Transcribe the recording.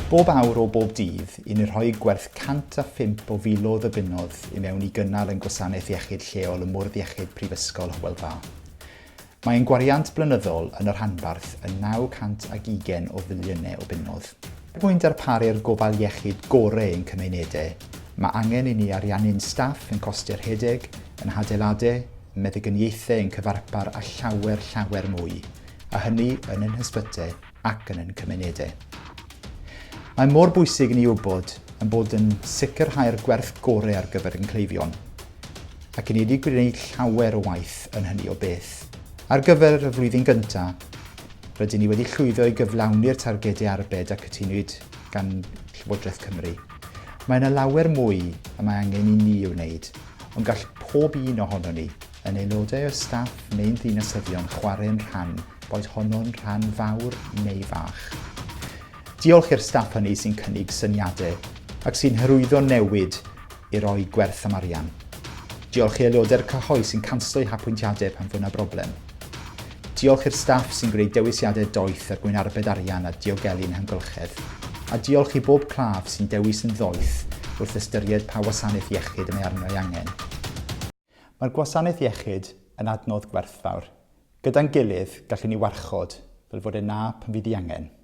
Bob awr o bob dydd, i ni rhoi gwerth 105 o filoedd o bunnoedd i mewn i gynnal ein gwasanaeth iechyd lleol ym Mwrdd Iechyd Prifysgol Hywel Dda. Mae ein gwariant blynyddol yn y rhanbarth yn 920 o filiynau o bunnoedd. Er mwyn darparu'r gofal iechyd gorau i'n cymunedau, mae angen i ni ariannu'n staff, ein costau rhedeg, ein hadeiladau, meddygyniaethau, ein cyfarpar a llawer, llawer mwy, a hynny yn ein hysbytai ac yn ein cymunedau. Mae mor bwysig i ni wybod ein bod yn sicrhau'r gwerth gorau ar gyfer ein cleifion, ac i ni wedi gwneud llawer o waith yn hynny o beth. Ar gyfer y flwyddyn gyntaf, rydyn ni wedi llwyddo i gyflawni'r targedau arbed a cytunwyd gan Llywodraeth Cymru. Mae yna lawer mwy y mae angen i ni ei wneud, ond gall pob un ohonon ni, yn aelodau o staff neu'n ddinasyddion chwarae'n rhan, boed honno'n rhan fawr neu fach. Diolch i'r staff hynny sy'n cynnig syniadau ac sy'n hyrwyddo newid i roi gwerth am arian. Diolch i aelodau'r cyhoedd sy'n canslo eu hapwyntiadau pan fo 'na broblem. Diolch i'r staff sy'n gwneud dewisiadau doeth er mwyn arbed arian a diogelu'n hamgylchedd. A diolch i bob claf sy'n dewis yn ddoeth wrth ystyried pa wasanaeth iechyd y mae arno ei angen. Mae'r gwasanaeth iechyd yn adnodd gwerthfawr. Gyda'n gilydd, gallwn ni warchod fel fod e 'na pan fydd ei angen.